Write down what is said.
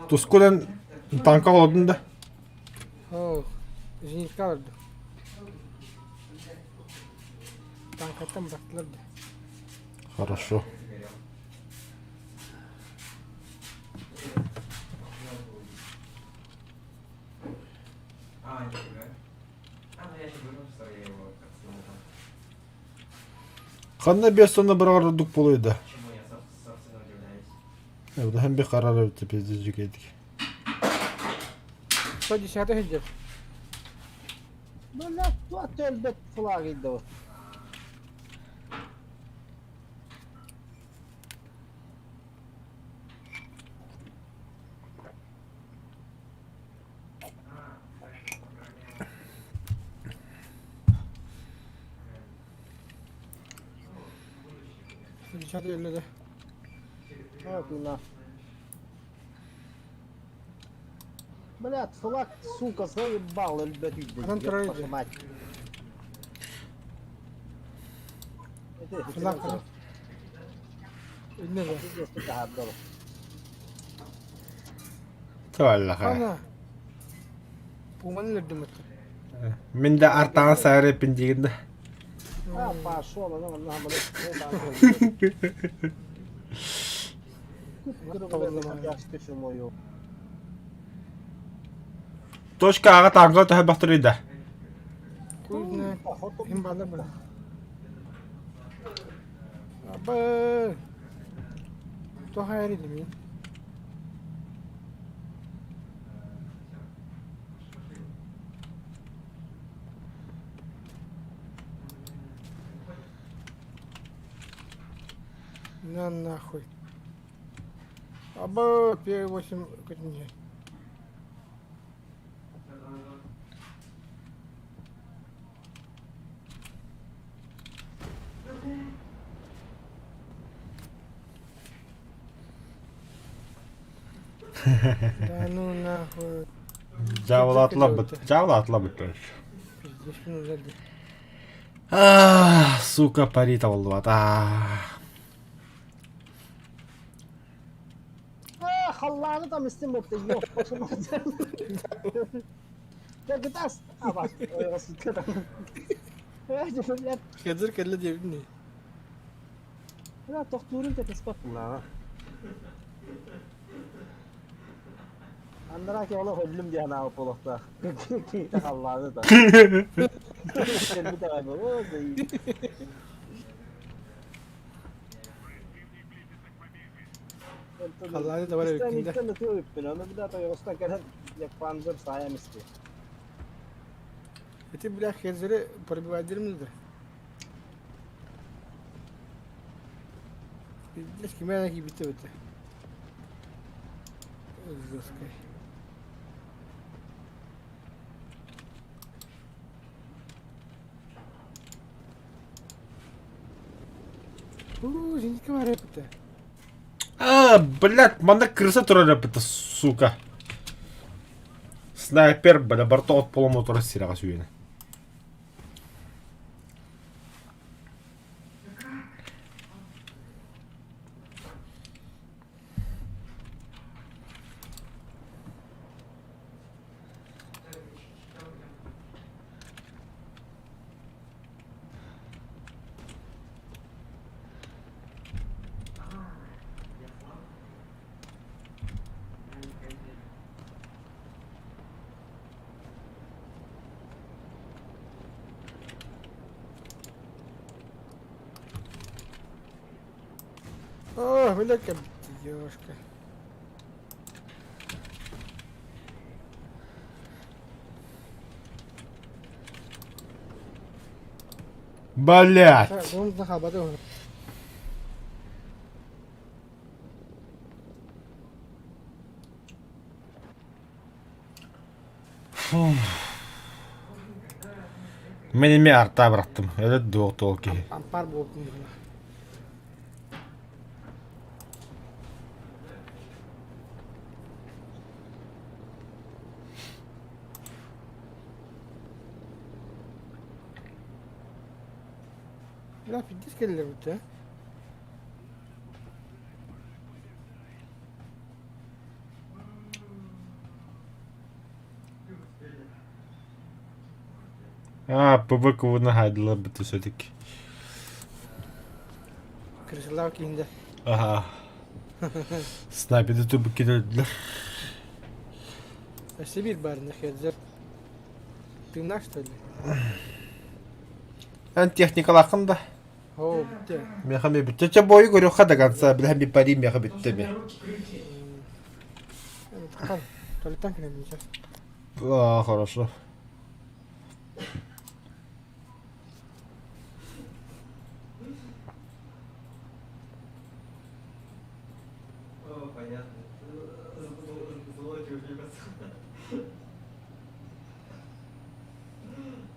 Тускунан танка олордун да? Оо, зенитка олорду. Танкаттан бырахтылар да. Хорошо. Ханна биэс сонно быраҕар ордук буолуой да? Эбэтэр бир карар эбит пиздец дьүкэйдик. 110 сылдьар. Бля, туох өлбөт флагыйда Десятый өллө да. На. Блядь, флаг, сука, заебал өлбөт үйдө. Анан турар иди. Мать. Флаг турар. Инне да. Туаллаха. Ана. Пуманы өлөрдүм өттө. Мин да артаан саары пиндигин да. А, пошел, она нам Точка аҕа танка төһө бахтырый да? Куй Ким баалар бара. Абы. Туох айар мин? На нахуй. Абы, П8 не. Да ну нахуй. Дьаабылаатылар дьаабылаатылар Пиздец, ну сзади. А, сука, пари табыллыбат. А. Халлааны там истин бопты, ёп, Кытас, а бас, Хедер кэллэ диэбит ини. Тохтуурун кэтэспэт буллаҕа. Андараки олох өллүм диэн аабыт буолуохтаах. Халлааны да. Кэлбит аҕай буолуо. Халлааны да бар эбиккин да. Истэн ытыы үппүн, ону бile тойоҕустан кэлэн Яппанзер саайан исти. Ити бля хедзери пробивайдерим да. Пиздец, кимэ киирбитэ эбитэ. Жесткай. Уу, зенитка баар эбитэ. А, блядь, манна крыса турар эбитэ, сука. Снайпер, бля, барта от полумотора сирэҕэ сүйэнэ. О, бля, девушка. Блядь! Мин эмиэ артаа бырахтым. Өлө дуох туол киһи. Ампар буолтун быһыла. Бля, пиздец кэллэр бут, А, ПВК-ны хаайдылар бит все-таки. Крысалаах киһиндэ. Ага. Снайперді тубы кидердилер. Өссө биир баар нахердер. Тыыннаах что ли? Эн техникалааххын да? Оо, бүттэ. Миэхэ эмиэ бүттэ. Чэ, бою көрүөххэ до конца. Билэһэн биппарим миэхэ бүттэ эмиэ. Хан, туалеттан кэлэн сейчас. А, хорошо.